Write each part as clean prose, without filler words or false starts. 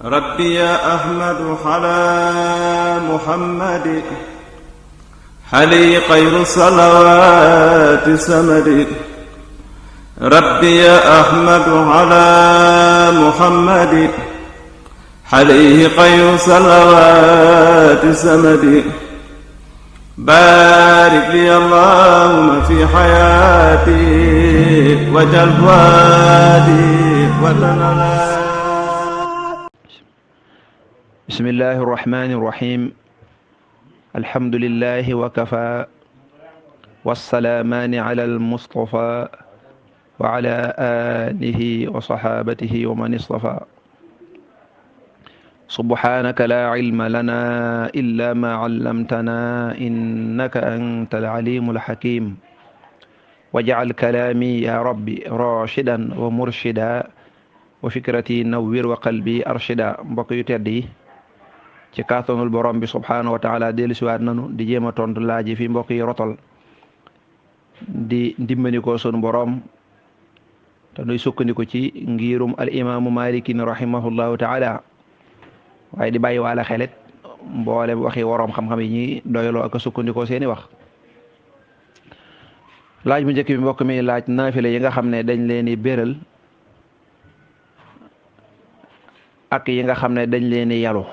ربي يا أحمد على محمد حلي خير الصلوات سمد. ربي يا أحمد على محمد حليه خير الصلوات سمد. بارك لي اللهم في حياتي وجل فؤادي وتنالى. بسم الله الرحمن الرحيم. الحمد لله وكفى والسلامان على المصطفى وعلى آله وصحابته ومن اصطفى. سبحانك لا علم لنا إلا ما علمتنا إنك أنت العليم الحكيم. واجعل كلامي يا ربي راشدا ومرشدا وفكرتي نوّر وقلبي أرشدا. mbokk yu tedd yi ci kàttanul borom bi subhanahu wa taala dellusiwaat nanu di jéem a tontu laaj yi fi mbokk yi rotal di ndimbali ko sunu borom te nuy sukkandiku ci ngirum al imaamu malikin rahimahullahu taala waaye di bàyyi waale xelet mboolem waxi woroom xam-xam yi ñi doyloo ak sukkandikoo seeni wax. laaj bu njëkk bi mbokk mi laaj naafile yi nga xam ne dañ leen di béral ak yi nga xam ne dañ leen di yalu.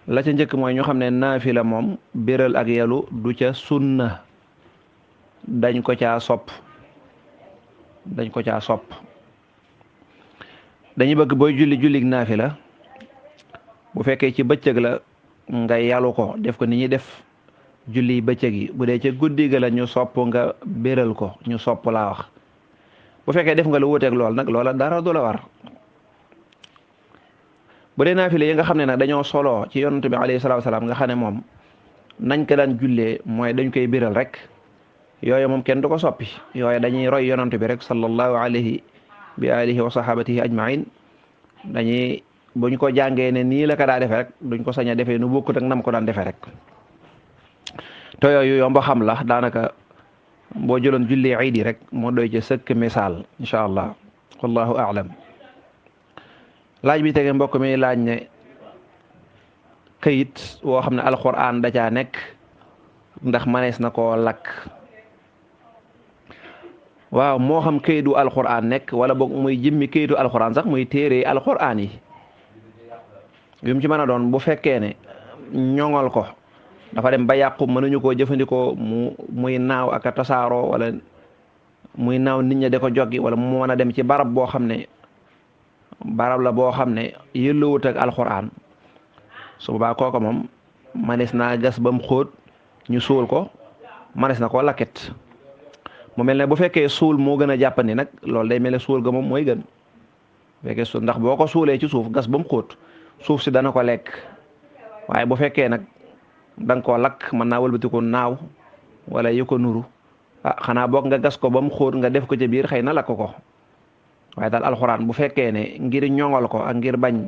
la ca njëkk mooy ñu xam ne naafila moom béral ak yalu du ca sunna, dañ ko caa sopp dañuy bëgg booy jullig naafila bu fekkee ci bëccëg la nga yalu ko def ko ni ñuy def julli bëccëg yi. bu dee ca guddi ga la ñu sopp nga béral ko, ñu sopp laa wax. bu fekkee def nga lu wuteeg lool nag loola dara du la war. bu dee naafile yi nga xam ne nag dañoo solo ci yonent bi alayhi salaatu wasalaam nga xam ne moom nañ ko daan jullee mooy dañ koy biral rek, yooyu moom kenn du ko soppi. yooyu dañuy roy yonent bi rek sallallahu alayhi bi alihi wa sahabatihi ajmain. dañuy buñ ko jàngee ne nii la ko daa defee rek duñ ko sañ a defee nu bokkut ak nam ko daan defee rek. te yooyu yomb xam la, daanaka boo jëloon julli iid yi rek moo doy ca sëkk misaal incha allah. wallahu a'lam. laaj bi tege mbokk mi laaj ne këyit woo xam ne alquran da caa nekk ndax manees na koo lakk. waaw, moo xam këyitu alquran nekk wala boog muy jëmmi këyitu alquran sax muy téere alquran yi yu mu ci mën a doon, bu fekkee ne ñoŋal ko dafa dem ba yàqu mënuñu koo jëfandikoo muy naaw ak a tasaaroo wala muy naaw nit ña de ko joggi, wala mu mën a dem ci barab boo xam ne barab la boo xam ne yëlluwut ak alquran, su boobaa kooka moom manees naa gas ba mu xóot ñu suul ko, manees na koo lakket. mu mel ne bu fekkee suul moo gën a jàppandi nag loolu day mel ne suul ga moom mooy gën. bu fekkee suul, ndax boo ko suulee ci suuf gas ba mu xóot suuf si dana ko lekk, waaye bu fekkee nag da nga koo lakk mën naa wëlbatiku naaw wala yu ko nuru, xanaa boog nga gas ko ba mu xóot nga def ko ca biir xëy na lakk ko. waaye daal alxuraan bu fekkee ne ngir ñoŋal ko ak ngir bañ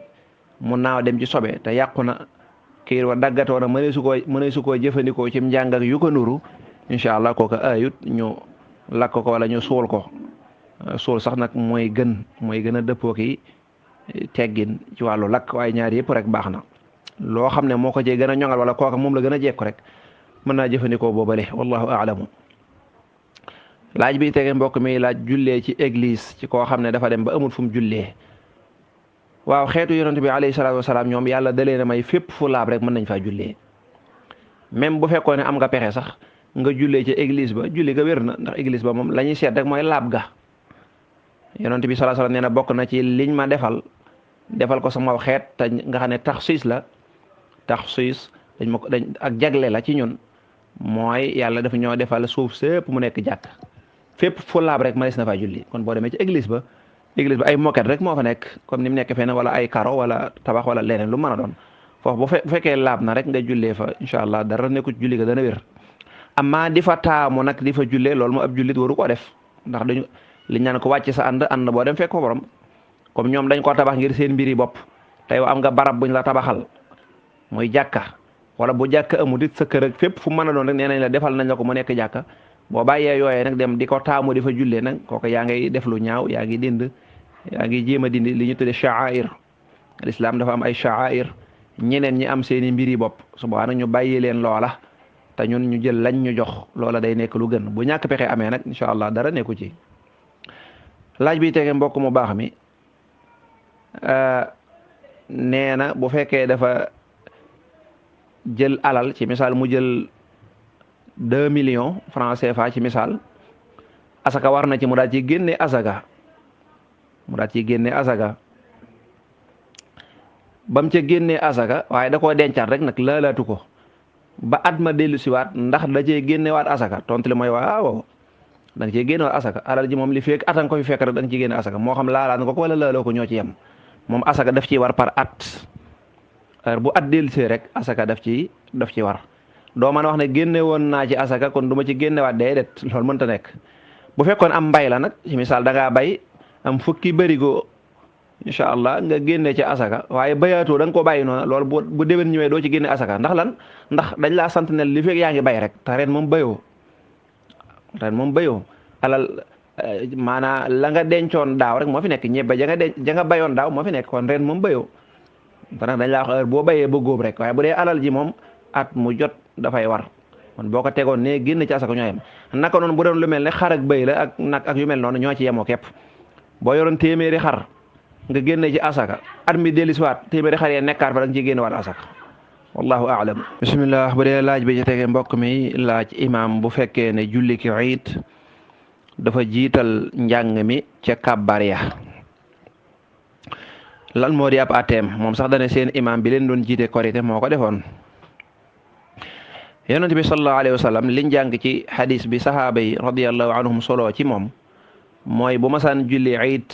mu naaw dem ci sobe te yàqu na kii wa daggatoo na mëneesu koo jëfandikoo ci njàng ak yu ko nuru, incha allah kooka ayut ñu lakk ko wala ñu suul ko. suul sax nag mooy gën a dëppoo ki teggin ci wàllu lakk, waaye ñaar yëpp rek baax na. loo xam ne moo ko cee gën a ñoŋal wala kooka moom la gën a jekku rek mën naa jëfandikoo boobale. wallahu a'lamu. laaj bi tege mbokk mi laaj jullee ci église ci koo xam ne dafa dem ba amul fu mu jullee. waaw, xeetu yonent bi alayhi salaatu wasalaam ñoom yàlla dalee na may fépp fu laab rek mën nañ faa jullee. même bu fekkoon ne am nga pexe sax nga jullee ci église ba julli ga wér na, ndax église ba moom la ñuy seet rek mooy laab ga. yonent bi sallallahu alayhi wasallam nee na bokk na ci liñ ma defal ko sama xeet te nga xam ne taxsiis dañ ak jagle la ci ñun, mooy yàlla dafa ñoo defal suuf sépp mu nekk jàkk. fépp fu laab rek mënees na faa julli. kon boo demee ci église ba ay moquette rek moo fa nekk comme ni mu nekk fenn, wala ay karo wala tabax wala leneen lu mën a doon. foofu bu fekkee laab na rek nga jullee fa incha allah dara nekku julli ga dana wér. amma di fa taamu nag di fa jullee loolu moo ab jullit waru koo def, ndax dañu liñ naan ko wàcc sa ànd boo dem fekk ko borom. comme ñoom dañ koo tabax ngir seen mbiri bopp, tey am nga barab buñ la tabaxal muy jàkka, wala bu jàkka amul it sa kër ak fépp fu mën a doon rek nee nañ la defal nañ la ko mu nekk jàkka. boo bàyyee yooyee nag dem di ko taamu di fa jullee nag kooku yaa ngay def lu ñaaw, yaa ngi dind yaa ngi jéem a dindi li ñu tudde sha'air l'islam dafa am ay sha'air ñeneen ñi am seeni mbiri bopp subaa nag ñu bàyyi leen loola te ñun ñu jël lañ ñu jox loola day nekk lu gën bu ñàkk pexe amee nag incha allah dara nekku ci. laaj bi tege mbokk mu baax mi nee na bu fekkee dafa jël alal ci misaal mu jël 2 millions francs CFA ci misaal asaka war na ci mu daal ci génne asaka bam ca génnee asaka waaye da koo dencaat rek nag laalaatu ko ba at ma dellu siwaat ndax da cee génnewaat asaka tontu li mooy waaw da nga cee génnewaat asaka alal ji moom li fekk atan ko fi fekk rek da nga ciy génne asaka moo xam laalaat nga ko wala laaloo ko ñoo ci yem moom asaka daf ciy war par at heure bu at dellusee rek asaka daf ci war doo mën a wax ne génne woon naa ci asaka kon du ma ci génnewaat déedéet loolu mënta nekk bu fekkoon am mbay la nag ci misaal da ngaa bay am fukki bërigo incha allah nga génne ci asaka waaye bayaatoo da nga ko bàyyi noonu loolu bu déwén ñëwee doo ci génne asaka ndax lan ndax dañ laa sant ne li fekk yaa ngi bay rek te ren moom bayoo alal maanaa la nga dencoon daaw rek moo fi nekk ñebe ja nga bayoon daaw moo fi nekk kon ren moom bayoo te nag dañ laa wax heure boo bayee ba góob rek waaye bu dee alal ji moom at mu jot dafay war kon boo ko tegoon ne génn ci asaka ñoo yem naka noonu bu doon lu mel ne xar ak bëy la ak nag ak yu mel noonu ñoo ci yemoo képp boo yoroon téeméeri xar nga génne ci asaka at mi dellusiwaat téeméeri xar yee nekkaat fa da nga ciy génne waat asaka wallahu a'lam. bismillah bu dee laaj bi ci tege mbokk mi laaj imam bu fekkee ne julli ki iid dafa jiital njàng mi ca kàbbar ya lan moo di ab ateem moom sax dane seen imam bi leen doon jiite korite moo ko defoon. yonent bi sallallahu alayhi wa sallam liñ jàng ci hadis bi sahaaba yi radiyallahu anhum solo ci moom mooy bu masaan julli iid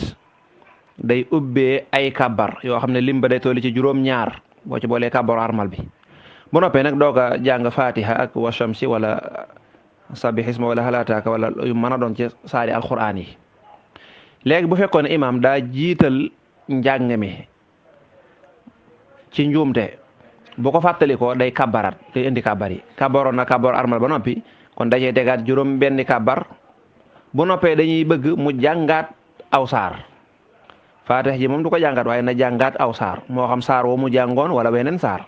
day ubbee ay kàbbar yoo xam ne lim ba day tolli ci juróom-ñaar boo ci boolee kàbbaru armal bi bu noppee nag doog a jàng fatiha ak wa shamsi wala sabihisma wala halaataaka wala yu mën a doon ci saari alquran yi léegi bu fekkoon ne imam daa jiital njàng mi ci njuumte bu ko fàttalikoo day kàbbaraat day indi kàbbar yi kàbbaroon na kàbbar armal ba noppi kon dajee tegaat juróom benni kàbbar bu noppee dañuy bëgg mu jàngaat aw saar faatix ji moom du ko jàngaat waaye na jàngaat aw saar moo xam saar woo mu jàngoon wala weneen saar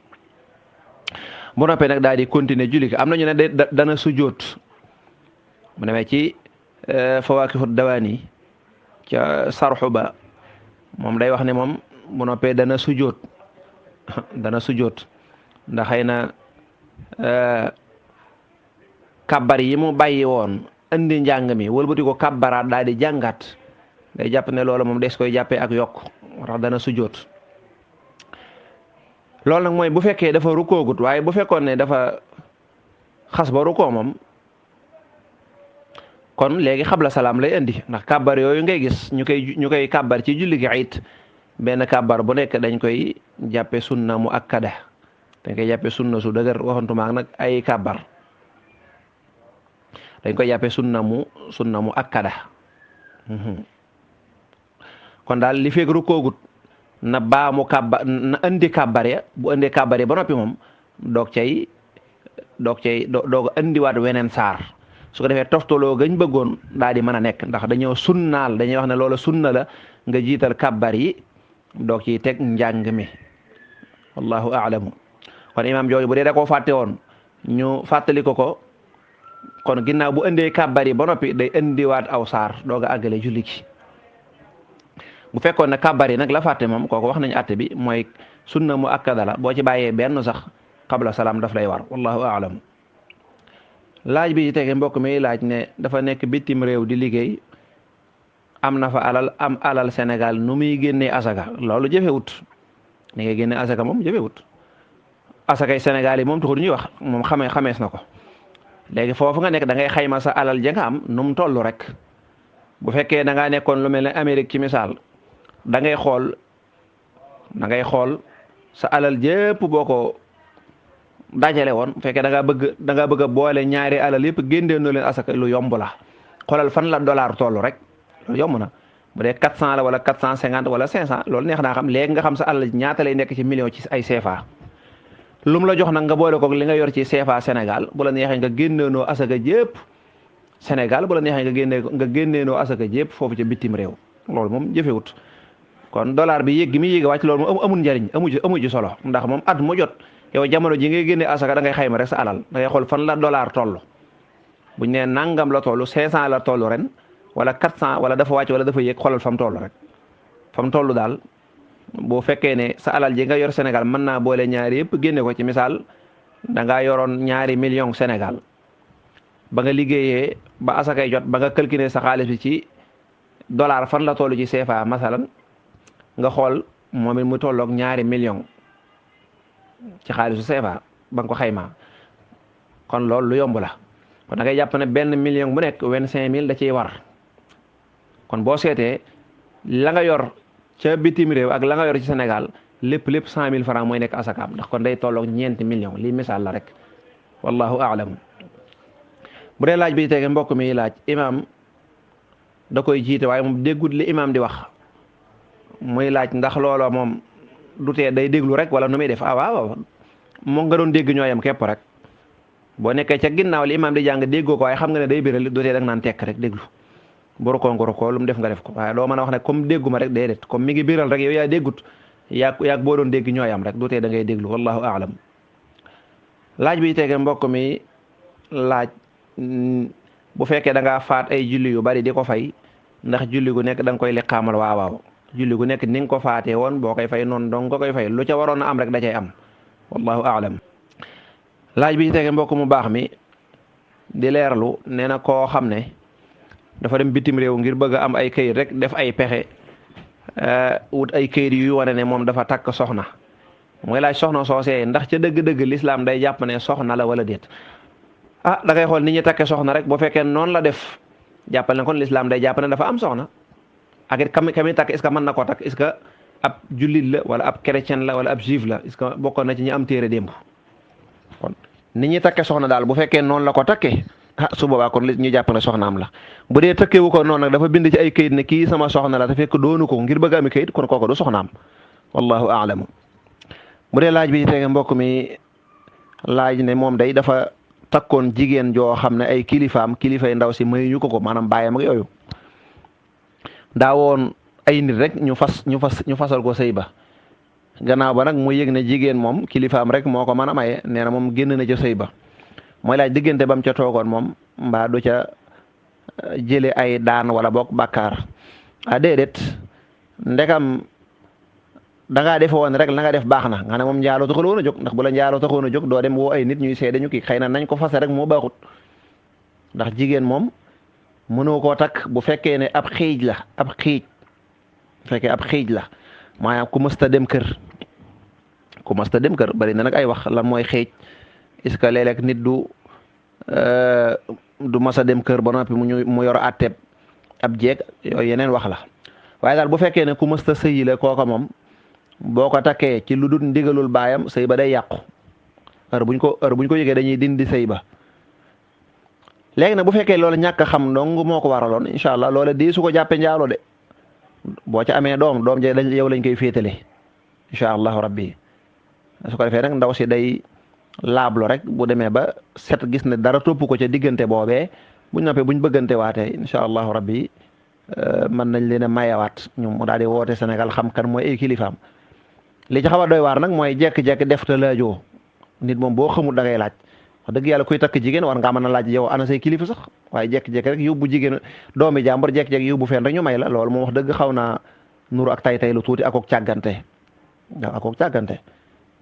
bu noppee nag daal di continuer julli am nañu ne dana sujjóot mu demee ci fawaakihu dawaani ca sarxu ba moom day wax ne moom bu noppee dana sujjóot ndax xëy na kabbar yi mu bàyyi woon indi njàng mi wëlbati ko kabbaraat daal di jàngat day jàpp ne loolu moom des koy jàppee ak yokk wax dana sujjóot loolu nag mooy bu fekkee dafa rukkoogut waaye bu fekkoon ne dafa xas ba rukkoo moom kon léegi xabla salaam lay indi ndax kabbar yooyu ngay gis ñu koy kabbar ci julli gi it benn kabbar bu nekk dañ koy jàppe sunna mu akkada dañ koy jàppe sunna su dëgër waxantumaak nag ay kabbar dañ koy jàppe sunna mu akkada kon daal li feeg rukkoogut na baamu kabbar na indi kabbar ya bu indi kabbar ya ba noppi moom doog indiwaat weneen saar su ko defee toftaloo gañ bëggoon daal di mën a nekk ndax dañoo sunnaal dañuy wax ne loola sunna la nga jiital kabbar yi doog ciy teg njàng mi wallahu a'lamu kon imam jooju bu dee da koo fàtte woon ñu fàttali ko kon ginnaaw bu indee kabbar yi ba noppi day indiwaat aw saar doog a àggale julli gi bu fekkoon ne kabbar yi nag la fàtte moom kooku wax nañu àtte bi mooy sunna mu akkada la boo ci bàyyee benn sax qabla salaam daf lay war wallahu a'lam. laaj bi ci tege mbokk mi laaj ne dafa nekk bitim réew di liggéey am na fa alal Sénégal nu muy génnee asaka loolu jëfewut ni ngay génne asaka moom jëfewut asakay Sénégal yi moom taxul ñuy wax moom xamees na ko léegi foofu nga nekk da ngay xayma sa alal ja nga am nu mu toll rek bu fekkee da ngaa nekkoon lu mel ne Amérique ci misaal da ngay xool sa alal jépp boo ko dajale woon bu fekkee da ngaa bëgg a boole ñaari alal yëpp génnee noo leen asaka lu yomb la xoolal fan la dollar toll rek loolu yomb na bu dee 400 la wala 450 wala 500 loolu neex naa xam léegi nga xam sa alal ñaata lay nekk ci million ci ay CFA lu mu la jox nag nga boole ko li nga yor ci CFA Sénégal bu la neexee nga génneenoo asaka jépp Sénégal bu la neexee nga génneenoo asaka jépp foofu ca bitim réew loolu moom jëfewut kon dollar bi yéeg gi muy yéeg wàcc loolu moom amul njariñ amu ci solo ndax moom at mu jot yow jamono ji ngay génne asaka da ngay xayma rek sa alal da ngay xool fan la dollar toll buñ nee nangam la toll 500 la toll ren wala 400 wala dafa wàcc wala dafa yéeg xoolal fa mu toll rek fa mu toll daal boo fekkee ne sa alal ji nga yor Sénégal mën naa boole ñaari yëpp génne ko ci misaal da ngaa yoroon ñaari million Sénégal ba nga liggéeyee ba asakay jot ba nga calculer sa xaalis bi ci dollar fan la toll ci CFA masalan nga xool moom it mu tolloog ñaari million ci xaalisu CFA ba nga ko xaymaa kon loolu lu yomb la kon da ngay jàpp ne benn million bu nekk 25 000 da ciy war kon boo seetee la nga yor ca bitim réew ak la nga yor ci Sénégal lépp 100 000 francs mooy nekk asakaam ndax kon day tolloog ñeenti million lii misaal la rek wallahu a'lam bu dee laaj bi tege mbokk mi laaj imam da koy jiite waaye moom déggut li imam di wax muy laaj ndax loola moom du tee day déglu rek wala nu muy def waaw moo nga doon dégg ñooyam képp rek boo nekkee ca ginnaaw li imam di jàng déggoo ko waaye xam nga ne day biral du tee da nga naan tekk rek déglu bu rukkoo lu mu def nga def ko waaye doo mën a wax ne comme dégguma rek déedéet comme mi ngi biral rek yow yaa déggut yaag boo doon dégg ñooyam rek du tee da ngay déglu wallahu a'lam laaj bi tege mbokk mi laaj bu fekkee da ngaa faat ay julli yu bari di ko fay ndax julli gu nekk da nga koy liqaamal waaw julli gu nekk ni nga ko faatee woon boo koy fay noonu dong nga koy fay lu ca waroon a am rek da cay am wallahu a'lam laaj bi tege mbokk mu baax mi di leerlu nee na koo xam ne dafa dem bitim réew ngir bëgg a am ay këyit rek def ay pexe wut ay këyit yu wane ne moom dafa takk soxna mooy laaj soxna soosee ndax ca dëgg-dëgg lislaam day jàpp ne soxna la wala déet da ngay xool ni ñuy takke soxna rek boo fekkee noonu la def jàppal ne kon lislaam day jàpp ne dafa am soxna ak it kami takk est-ce que mën na koo takk est-ce que ab jullit la wala ab chrétien la wala ab juif la est-ce que bokkoon na ci ñi am téere démb kon ni ñuy takke soxna daal bu fekkee noonu la ko takkee su boobaa kon ñu jàpp ne soxnaam la bu dee tëkkewu ko noonu nag dafa bind ci ay këyit ne kii sama soxna la te fekk doonu ko ngir bëgg ami këyit kon kooku du soxnaam wallahu a'lam bu dee laaj bi tege mbokk mi laaj ne moom day dafa takkoon jigéen joo xam ne ay kilifay ndaw si mayuñu ko maanaam baayam ak yooyu daa woon ay nit rek ñu fasal ko sëy ba gannaaw ba nag mu yëg ne jigéen moom kilifaam rek moo ko mën a maye nee na moom génn na ca sëy ba mooy laaj diggante bam ca toogoon moom mbaa du ca jële ay daan wala bokk bàkkaar déedéet ndekam da ngaa defe woon rek la nga def baax na nga ne moom njaaloo taxul woon a jóg ndax bu la njaaloo taxoon a jóg doo dem woo ay nit ñuy seede ñu kii xëy na nañ ko fase rek moo baaxut ndax jigéen moom mënoo koo takk bu fekkee ne ab xiij la bu fekkee ab xiij la maanaam ku mësta dem kër bari na nag ay wax lan mooy xiij est-ce que léeg-léeg nit du mas a dem kër ba noppi mu yor àtteeb ab jeeg yooyu yeneen wax la waaye daal bu fekkee ne ku mësta sëyi la kooka moom boo ko takkee ci lu dul ndigalul baayam sëy ba day yàqu heure buñ ko yëgee dañuy dindi sëy ba léegi nag bu fekkee loolu ñàkk xam dong moo ko waraloon incha allah loola di su ko jàppee njaalo de boo ca amee doom je yow lañ koy féetale incha allahu rabbi su ko defee nag ndaw si day laablo rek bu demee ba set gis ne dara topp ko ca diggante boobee buñ noppee buñ bëggante waatee incha allahu rabbi mën nañ leen a mayewaat ñu mu daal di woote Sénégal xam kan mooy ay kilifaam li ci xaw a doy waar nag mooy jekki-jekki def te laajoo nit moom boo xamul da ngay laaj wax dëgg yàlla kuy takk jigéen war ngaa mën a laaj yow ana say kilifa sax waaye jekki-jekki rek yóbbu jigéen doomi jàmbur jekki-jekki yóbbu fenn rek ñu may la loolu moom wax dëgg xaw naa nuru ak tay lu tuuti akook càggante waaw akook càggante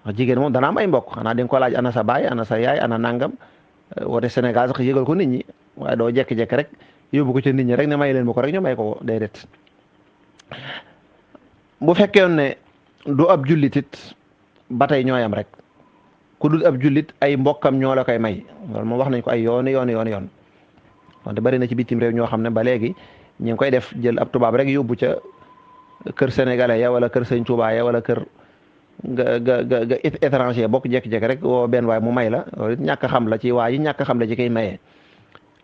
wax jigéen moom dana am ay mbokk xanaa di nga ko laaj ana sa baay ana sa yaay ana nangam woote Sénégal sax yëgal ko nit ñi waaye doo jekki-jekki rek yóbbu ko ci nit ñi rek ne may leen ma ko rek ñu may ko déedéet bu fekkee ne du ab jullitit ba tey ñooyam rek ku dul ab jullit ay mbokkam ñoo la koy may loolu moom wax nañ ko ay yoon wante bari na ci bitim réew ñoo xam ne ba léegi ñu ngi koy def jël ab tubaab rek yóbbu ca kër sénégalais ya wala kër sëñ Tuubaa ya wala kër ga étranger bokk jekki-jekki rek woo benn waay mu may la loolu it ñàkk xam la ci waa yi ñàkk xam la ci koy mayee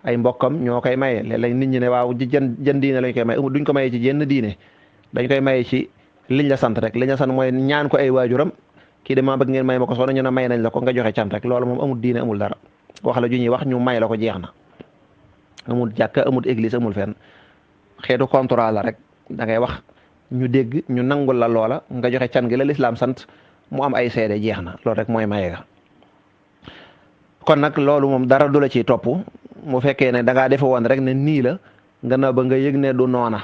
ay mbokkam ñoo koy maye léeg-léeg nit ñi ne waaw jën diine lañ koy maye duñ ko maye ci jenn diine dañ koy maye ci liñ la sant rek liñ la sant mooy ñaan ko ay waajuram kii de maa bëgg ngeen may ma ko soxna ñu ne may nañ la ko nga joxe can rek loolu moom amul diine amul dara wax la ju ñuy wax ñu may la ko jeex na amul jàkka amul église amul fenn xeetu contrat la rek da ngay wax ñu dégg ñu nangul la loola nga joxe can gi la lislaam sant mu am ay seede jeex na loolu rek mooy maye ga kon nag loolu moom dara du la ciy topp mu fekkee ne da ngaa defe woon rek ne nii la nga na ba nga yëg ne du noona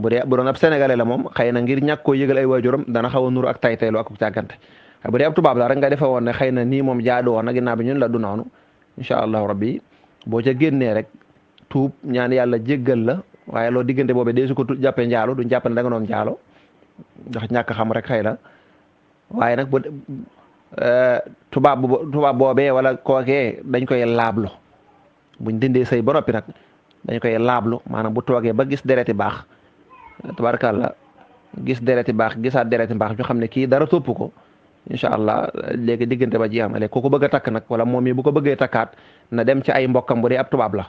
bu doon ab sénégalais la moom xëy na ngir ñàkk koo yëgal ay waajuram dana xaw a nuru ak taytaylu ak càggante bu dee ab tubaab la rek nga defe woon ne xëy na nii moom jaadu woon na ginnaaw bi ñun la du noonu incha allahu rabbi boo ca génnee rek tuub ñaan yàlla jéggal la waaye loolu diggante boobu dee su ko jàppee njaalo duñ jàpp ne da nga doon njaalo ndax ñàkk xam rek xëy na waaye nag bu tubaab boobee wala kookee dañ koy laablu buñ dindee sëy ba noppi nag dañ koy laablu maanaam bu toogee ba gis dereti baax tabarakàllah gis dereti baax gisaat dereti baax ñu xam ne kii dara topp ko incha allah léegi diggante ba jeex na léegi ku ko bëgg a takk nag wala moom mi bu ko bëggee takkaat na dem ci ay mbokkam bu dee ab tubaab la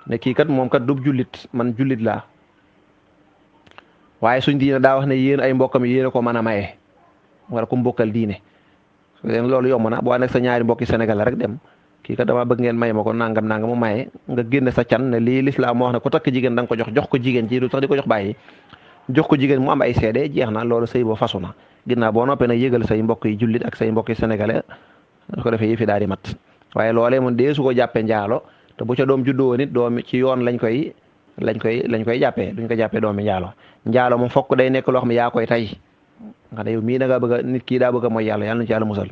ne kii kat moom kat du jullit man jullit laa waaye suñ diine daa wax ne yéen ay mbokkam yéen a ko mën a maye wala ku mbokkal diine loolu yomb na boo nekk sa ñaari mbokki Sénégal rek dem kii kat dama bëgg ngeen may ma ko nangam nangam mu maye nga génne sa can ne lii lislaam moo wax ne ku takk jigéen da nga ko jox ko jigéen ci du tax di ko jox bàyyi jox ko jigéen mu am ay seede jeex na loolu sëy ba fasu na ginnaaw boo noppee nag yëgal say mbokk yi jullit ak say mbokk yi sénégalais su ko defee yi fi daal di mat waaye loolee moom dee su ko jàppee njaalo te bu ca doom juddoo nit doom ci yoon lañ koy jàppee duñ ko jàppee doomi njaalo moom fokk day nekk loo xam ne yaa koy tay nga ne yow mii da nga bëgg a nit kii daa bëgg a mooy yàlla yàlla na ci yàlla musal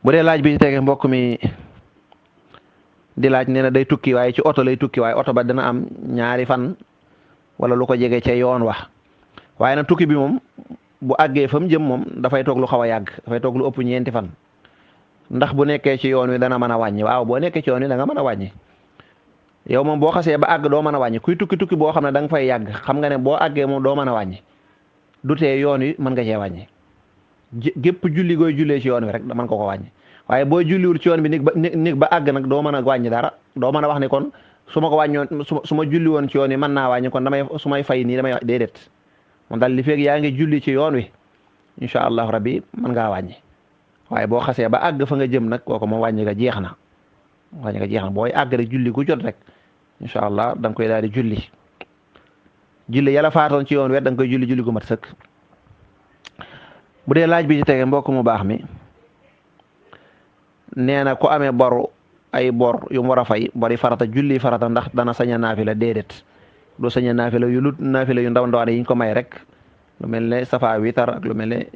bu dee laaj bi ci tege mbokk mi di laaj nee na day tukki waaye ci oto lay tukki waaye oto ba dina am ñaari fan wala lu ko jege ca yoon wax waaye nag tukki bi moom bu àggee fa mu jëm moom dafay toog lu xaw a yàgg dafay toog lu ëpp ñeenti fan ndax bu nekkee ci yoon wi dana mën a wàññi waaw boo nekkee ci yoon wi da nga mën a wàññi yow moom boo xasee ba àgg doo mën a wàññi kuy tukki boo xam ne da nga fay yàgg xam nga ne boo àggee moom doo mën a wàññi du tee yoon wi mën nga cee wàññi gépp julli gooy jullee ci yoon wi rek mën nga ko wàññi waaye boo julliwul ci yoon bi nig ba àgg nag doo mën a wàññi dara doo mën a wax ne kon su ma ko wàññoon su ma julli woon ci yoon wi mën naa wàññi kon su may fay nii damay déedéet moom daal li fekk yaa ngi julli ci yoon wi incha allahu rabbi mën ngaa wàññi waaye boo xasee ba àgg fa nga jëm nag kooku moom wàññi nga jeex na booy àgg rek julli gu jot rek incha allah da nga koy daal di julli yàlla faatoon ci yoon wet da nga koy julli gu mat sëkk bu dee laaj bi ci tege mbokk mu baax mi nee na ku amee ay bor yu mu war a fay bori farata julli farata ndax dana sañ a naafila déedéet du sañ a naafila yu ndaw ndawaan yi ñu ko may rek lu mel ne safa witar ak lu mel ne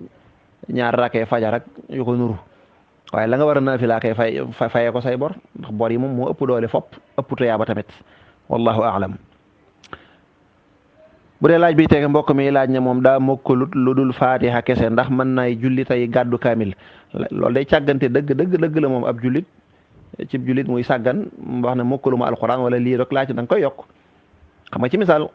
ñaar rakkee fajar ak yu ko nuru waaye la nga war a naafila kay fayee ko say bor ndax bor yi moom moo ëpp doole fopp ëpp tuyaaba tamit wallahu aalam bu dee laaj bi tege mbokk mi laaj ne moom daa mokkalut lu dul faatiha kese ndax mën naay julli tey gàddu kaamil loolu day càggante dëgg la moom ab jullit cib jullit muy sàggan wax ne mokkalu ma alquran wala lii rek laaj da nga koy yokk xam nga ci misaal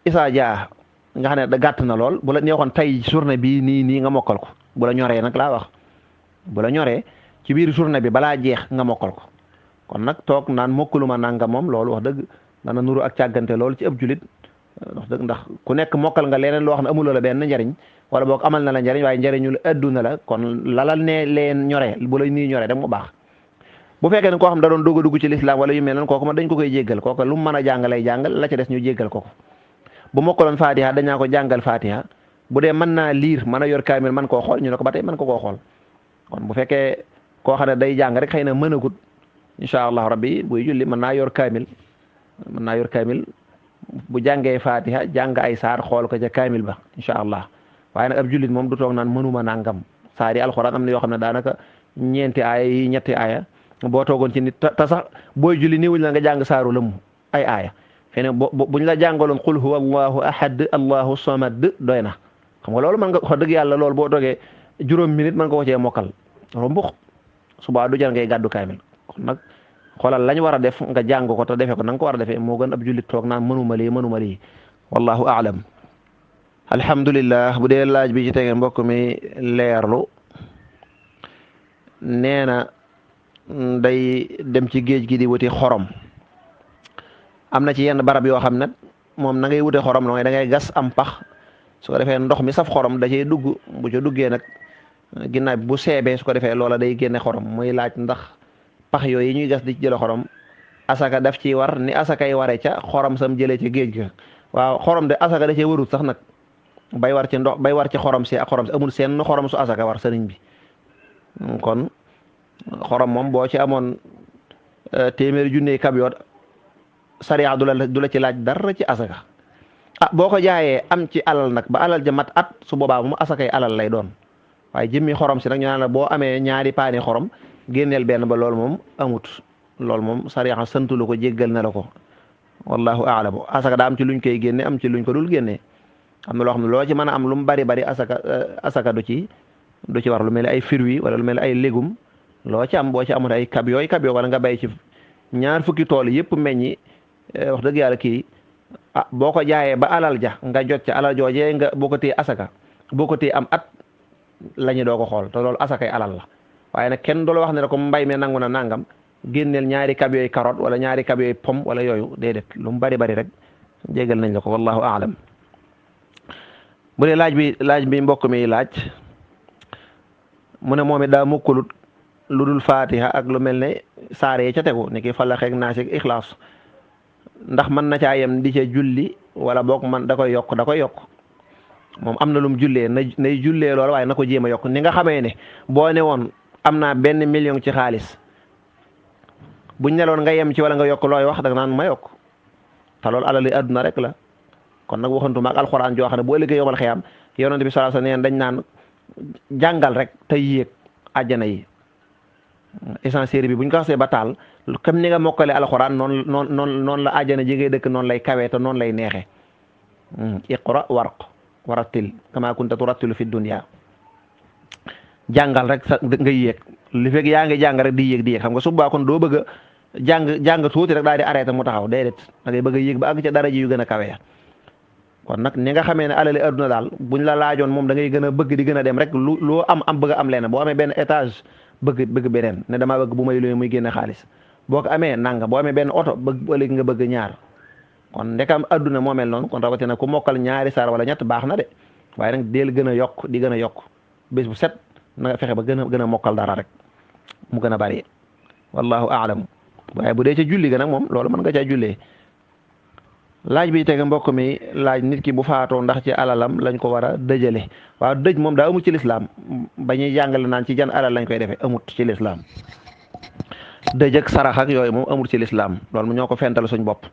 Issa Dia nga xam ne da gàtt na lool bu la neexoon tey journée bi nii nga mokkal ko bu la ñoree nag laa wax bu la ñoree ci biir journée bi balaa jeex nga mokkal ko kon nag toog naan mokkalu ma nanga moom loolu wax dëgg dana nuru ak càggante loolu ci ab julit wax dëgg ndax ku nekk mokkal nga leneen loo xam ne amuloo la benn njariñ wala boog amal na la njariñ waaye njariñul adduna la kon lalal ne leen ñoree bu la nii ñoree rek mu baax bu fekkee ne koo xam da doon doog a dugg ci lislaam wala yu mel noonu kooku ma dañ ko koy jéggal kooku lu mu mën a jàng lay jàngal la ca des ñu jéggal ko bu mokkaloon fatiha dañaa ko jàngal fatiha bu dee mën naa liir mën a yor kaamil mën koo xool ñu ne ko ba tey mën ko koo xool kon bu fekkee koo xam ne day jàng rek xëy na mënagut incha allah rabbi buy julli mën naa yor kaamil bu jàngee fatiha jàng ay saar xool ko ca kaamil ba incha allah waaye nag ab jullit moom du toog naan mënuma nangam saari alxuraan am na yoo xam ne daanaka ñeenti aaya yi ñetti aaya boo toogoon ci nit ta sax booy julli niwuñ la nga jàng saaru lëmm ay aaya fene buñ la jàngaloon qul huwa allahu ahad allahu samad doy na xam nga loolu mën nga wax dëgg yàlla loolu boo toogee juróom minute mën nga ko cee mokkal rombux suba du jar ngay gàddu kaamil kon nag xoolal lañ war a def nga jàng ko te defee ko na nga ko war a defee moo gën ab jullit toog naan mënuma lii wallahu aalam alhamdulillah bu dee laaj bi ci tege mbokk mi leerlu nee na day dem ci géej gi di wuti xorom am na ci yenn barab yoo xam ne moom na ngay wute xorom mooy da ngay gas am pax su ko defee ndox mi saf xorom da cay dugg bu ca duggee nag ginnaaw bu seebee su ko defee loola day génne xorom muy laaj ndax pax yooyu ñuy gas di ci jële xorom asaka daf ci war ni asakay ware ca xorom sam jëlee ci géej ga waaw xorom de asaka da cee warut sax nag bay war ci ndox bay war ci xorom si ak xorom si amul seen xorom su asaka war sëriñ bi kon xorom moom boo ci amoon téeméeri junne kabiyoot sariya du la ci laaj dara ci asaka boo ko jaayee am ci alal nag ba alal ja mat at su boobaa moom asakay alal lay doon waaye jëmmi xorom si nag ñu naan la boo amee ñaari paani xorom génneel benn ba loolu moom amut loolu moom sariya santu la ko jéggal na la ko wallahu a'lam asaka daa am ci luñ koy génne am ci luñ ko dul génne am na loo xam ne loo ci mën a am lu mu bari bari asaka du ci war lu mel ni ay fruits wala lu mel ni ay légumes loo ci am boo ci amoon ay kabyo wala nga bay ci ñaar fukki tool yëpp meññi wax dëgg yàlla kii boo ko jaayee ba alal ja nga jot ca alal joojee nga boo ko téye asaka boo ko téye am at lañu doo ko xool te loolu asakay alal la waaye nag kenn du la wax ne ko mbay mi nangu na nangam génneel ñaari kab yooyu carotte wala ñaari kab yooyu pomme wala yooyu déedéet lu mu bari bari rek jégal nañ la ko wallahu a'lam bu dee laaj bi mbokk mi laaj mu ne moom it daa mukkulut lu dul fatiha ak lu mel ne saare yi ca tegu ni ki Falaq ak Naas ak Ixlaas ndax mën na caa yem di ca julli wala boog man da koy yokk moom am na lum jullee nay jullee loolu waaye na ko jéem a yokk ni nga xamee ne boo ne woon am naa 1 million ci xaalis buñ neloon nga yem ci wala nga yokk looy wax da nga naan ma yokk te loolu alali adduna rek la kon nag waxantuma ak alxuraan joo xam ne bu ëllëgee yomal xiyaam yonent bi sallallahu alayhi wasallam dañ naan jàngal rek te yéeg àjjana yi essentiel bi buñ ko xasee ba taal comme ni nga mokkale alxuraan noonu la àjjana ji ngay dëkk noonu lay kawee te noonu lay neexee iqra warattil kama kunta turattilu fi dunya jàngal rek nga yéeg li fekk yaa ngi jàng rek di yéeg xam nga subaa kon doo bëgg a jàng tuuti rek daal di arrêté mu taxaw déedéet da ngay bëgg a yéeg ba àgg ca daraja yu gën a kawe kon nag ni nga xamee ne alali adduna daal buñ la laajoon moom da ngay gën a bëgg di gën a dem rek loo am bëgg a am leneen boo amee benn étage bëgg beneen ne damaa bëgg bu may luy muy génne xaalis boo ko amee nanga boo amee benn oto bëgg nga bëgg ñaar kon ndekam adduna moo mel noonu kon rawatina ku mokkal ñaari saar wala ñett baax na de waaye nag deel gën a yokk di gën a yokk bés bu set na nga fexe ba gën a mokkal dara rek mu gën a bari wallahu a'lam waaye bu dee ca julli ga nag moom loolu mën nga caa jullee laaj bi tege mbokk mi laaj nit ki bu faatoo ndax ci alalam lañ ko war a dëjale waaw dëj moom daa amut ci lislaam ba ñuy jàngale naan ci jan alal lañ koy defee amut ci lislaam dëj ak sarax ak yooyu moom amut ci lislaam loolu ñoo ko fental suñ bopp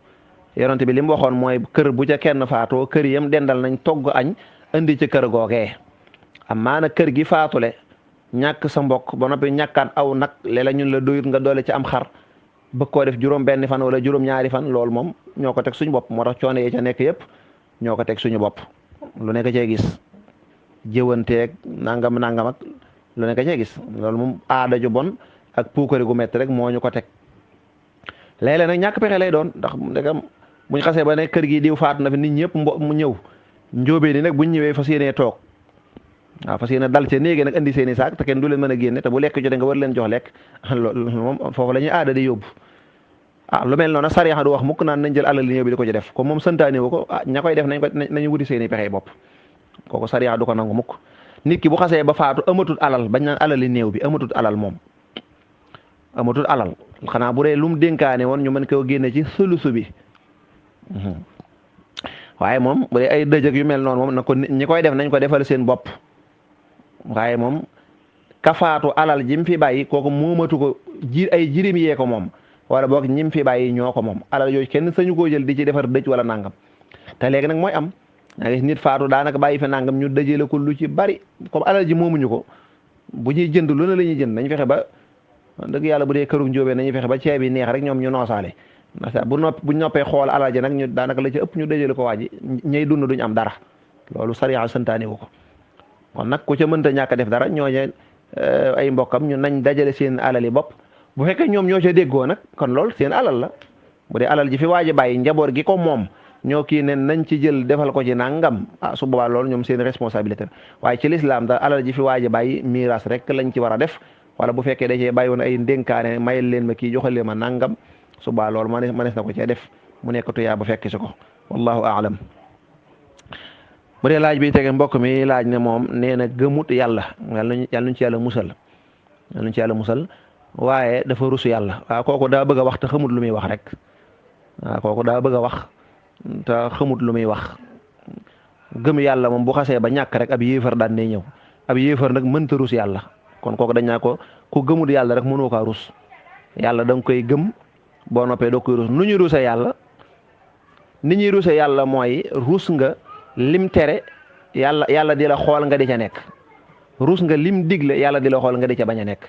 yonent bi li mu waxoon mooy kër bu ca kenn faatoo kër yam dendal nañ togg añ indi ci kër googee amaana kër gi faatule ñàkk sa mbokk ba noppi ñàkkaat aw nag léeg-léeg ñun la doyut nga doole ci am xar bëgg koo def juróom-benni fan wala juróom-ñaari fan loolu moom ñoo ko teg suñu bopp moo tax coono yi ca nekk yëpp ñoo ko teg suñu bopp lu nekk cee gis jëwanteeg nangam ak lu nekk cee gis loolu moom aada ju bon ak puukari gu métti rek moo ñu ko teg léeg-léeg nag ñàkk pexe lay doon ndax ndegam buñ xasee ba ne kër gi diw faatu na fi nit ñëpp mu ñëw njóobee ni nag buñ ñëwee fas yéenee toog waaw fas yéene dal ca néegi nag indi seeni saak te kenn du leen mën a génne te bu lekk jotee nga war leen jox lekk loolu moom foofu la ñuy aada di yóbbu lu mel noonu sariya du wax mukk naan nañ jël alal li ñëw bi di ko ci def comme moom santaane wu ko ña koy def nañu wuti seeni pexe bopp kooku sariya du ko nangu mukk nit ki bu xasee ba faatu amatul alal bañ naan alal li néew bi amatul alal moom amatul alal xanaa bu dee lu mu dénkaane woon ñu mën koo génne ci sulusu bi waaye moom bu dee ay dëjëk yu mel noonu moom na ko ñi koy def nañ ko defal seen bopp waaye moom kafaatu alal jim fi bàyyi kooku moomatu ko ay jirim yee ko moom wala boog ñim fi bàyyi ñoo ko moom alal yooyu kenn sañu koo jël di ci defar dëj wala nangam te léegi nag mooy am nga gis nit faatu daanaka bàyyi fi nangam ñu dëjale ko lu ci bari comme alal ji moomuñu ko bu ñuy jënd lu ne la ñuy jënd nañ fexe ba dëgg yàlla bu dee këru njóobee nañu fexe ba ceeb yi neex rek ñoom ñu noosaale ndax bu noppee xool alal ji nag ñu daanaka la ci ëpp ñu dëjale ko waa ji ñay dund duñ am dara loolu sariya santaane wu ko kon nag ku ca mënta ñàkk def dara ñooñe ay mbokkam ñu nañ dajale seen alal yi bopp bu fekkee ñoom ñoo ca déggoo nag kon loolu seen alal la bu dee alal ji fi waaji bàyyi njaboot gi ko moom ñoo kii ne nañ ci jël defal ko ci nangam su boobaa loolu ñoom seen responsabilité waaye ci lislaam da alal ji fi waaji bàyyi miiras rek lañ ci war a def wala bu fekkee da cee bàyyi woon ay ndénkaane mayal leen ma kii joxal leen ma nangam su boobaa loolu manees na ko cee def mu nekk tuyaa ba fekk si ko wallahu aalam bu dee laaj bi tege mbokk mi laaj ne moom nee na gëmut yàlla yàlla nañ ci yàlla musal waaye dafa rusu yàlla waaw kooku daa bëgg a wax te xamut lu muy wax rek waaw kooku daa bëgg a wax te xamut lu muy wax gëm yàlla moom bu xasee ba ñàkk rek ab yéefar daan ne ñëw ab yéefar nag mënta rus yàlla kon kooku dañ naa ko ku gëmut yàlla rek mënoo kaa rus yàlla da nga koy gëm boo noppee doo koy rus nu ñuy ruse yàlla ni ñuy ruse yàlla mooy rus nga lim tere yàlla di la xool nga di ca nekk rus nga lim digle yàlla di la xool nga di ca bañ a nekk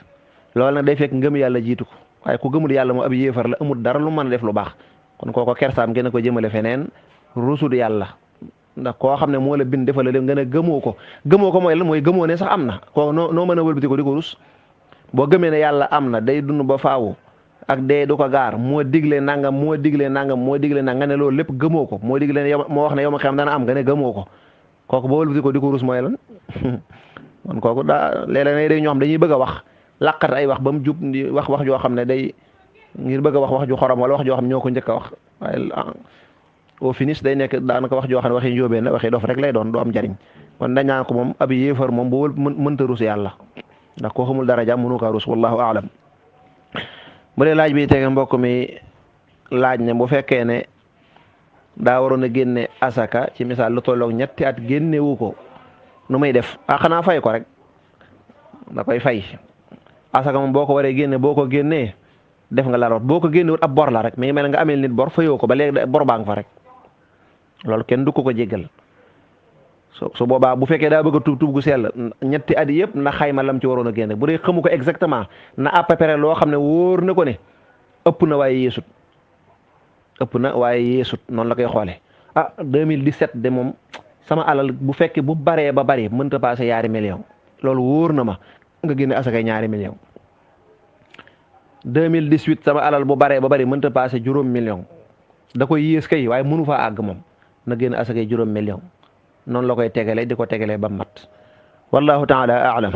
loolu nag day fekk ngëm yàlla jiitu ko waaye ku gëmul yàlla moo ab yéefar la amul dara lu mën a def lu baax kon kooko kersaam gën a ko jëmale feneen rusut yàlla ndax koo xam ne moo la bind defal la nga ne gëmoo ko mooy lan mooy gëmoo ne sax am na koo noo mën a wëlbati ko di ko rus boo gëmee ne yàlla am na day dund ba faawu ak dee du ko gaar moo digle nangam moo digle nangam nga ne loolu lépp gëmoo ko moo digle ne moo wax ne yow ma xam dana am nga ne gëmoo ko kooku boo wëlbati ko di ko rus mooy lan kon kooku daa léeg-léeg day ñoo xam dañuy bëgg a wax laqat ay wax ba mu jub di wax joo xam ne day ngir bëgg a wax ju xorom wala wax joo xam ñoo ko njëkk a wax waaye au finish day nekk daanaka wax joo xam ne waxi njóobeen la waxi dof rek lay doon du am njariñ kon dañaa ko moom ab yéefar moom bu mënta rus yàlla ndax koo xamul dara jàmm mënu kaa rus wallahu aalam bu dee laaj bi tege mbokk mi laaj ne bu fekkee ne daa waroon a génne asaka ci misaal lu tolloog ñetti at génnewu ko nu muy def xanaa fay ko rek da koy fay asaka moom boo ko waree génne boo ko génnee def nga la root boo ko génnewut ab bor la rek mi ngi mel nga amel nit bor fayoo ko ba léegi bor baa nga fa rek loolu kenn du ko jéggal su boobaa bu fekkee daa bëgg a tuub gu sell ñetti at yëpp na xayma lam ci waroon a génne bu dee xamu ko exactement na à peu près loo xam ne wóor na ko ne ëpp na waaye yeesut noonu la koy xoole 2017 de moom sama alal bu fekkee bu baree ba bari mënta passé ñaari million loolu wóor na ma nga génne asakay ñaari million 2018 sama alal bu baree ba bari mënta passé juróom million da koy yées kay waaye mënu faa àgg moom na génne asakay juróom million noonu la koy tegale di ko tegale ba mat wallahu taala aalam